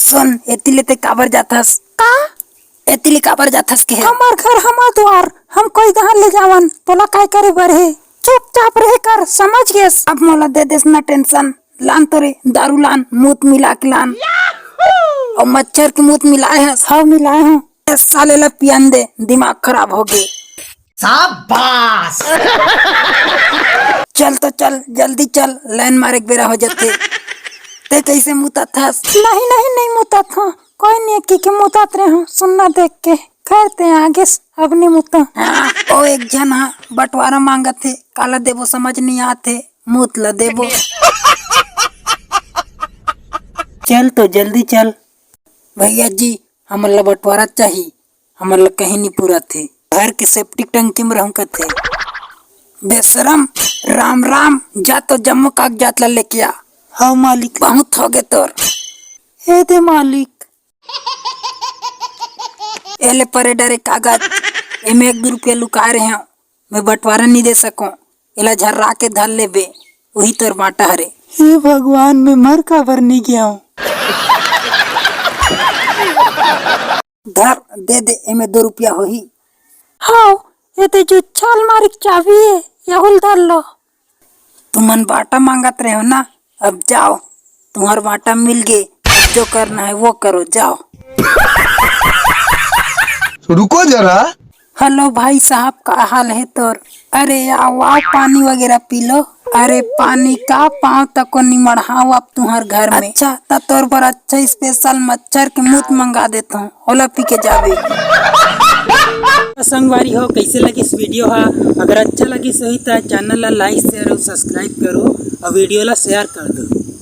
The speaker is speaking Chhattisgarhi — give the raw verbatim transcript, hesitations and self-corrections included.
सुन, एती ले ते काबर जाथस? का? एती ले काबर जाथस के? हमर घर, हमर द्वार, हम कोई कहाँ ले जावन, तोला काय करे बर हे? चुपचाप रहे कर, समझ गेस? अब मोला दे देस ना टेंशन। लान तो रे, दारू लान, मूत मिला के लान। और मच्छर के मूत मिलाए हस? हाँ, मिलाए हूँ। ए साले ला पियन दे, दिमाग खराब हो गे। शाबाश। चल तो चल, जल्दी चल, लाइन मारे के बेरा हो जाथे। ते कैसे मुताथस? नहीं, नहीं, नहीं मुतात हूँ। कोई नहीं, की के मुतात रहे हूँ, सुन्ना देख के। खैर, ते आगे अब नहीं मुता। हाँ, ओ एक झन हा बंटवारा मांगत हे, काला देबो समझ नहीं आथे, मुत ला देबो। चल तो जल्दी चल। भैया जी, हमन ला बंटवारा चाही, हमन ला कहीं नहीं पुराथे। घर के सेप्टिक टंकी में रहूं कथे। बेशरम, राम राम, जा तो जम्मो कागजात ला लेके आ। हाँ मालिक। बहुत हो गे तोर। हे दे मालिक। एले परे डरे कागज, एमे एक दू रुपया लुकाए रहे हूँ, मैं बंटवारा नहीं दे सकूं, एला झर्रा के धर लेबे, वही तोर बांटा हरे। हे भगवान, मैं मर काबर नहीं गया हूँ? धर, दे दे, एमे दो रुपया होही। हाँ, ये ते जो छाल मारी के चाबी है, यहुल धर लो। तुमन बांटा मांगत रहे हो ना, अब जाओ, तुम्हार बांटा मिल गे, अब जो करना है वो करो, जाओ। रुको जरा। हेलो भाई साहब, का हाल है तोर? अरे आओ आओ, पानी वगैरह पी लो। अरे पानी का, पाँव तको निमड़हाओ आप तुम्हार घर में। अच्छा, त तोर बर अच्छा स्पेशल मच्छर के मूत मंगा देता हूँ, ओला पी के जाबे। तो संगवारी हो, कैसे लगिस वीडियो हा? अगर अच्छा लगिस होही त चैनल ला लाइक, शेयर और सब्सक्राइब करो और वीडियो ला शेयर कर दो।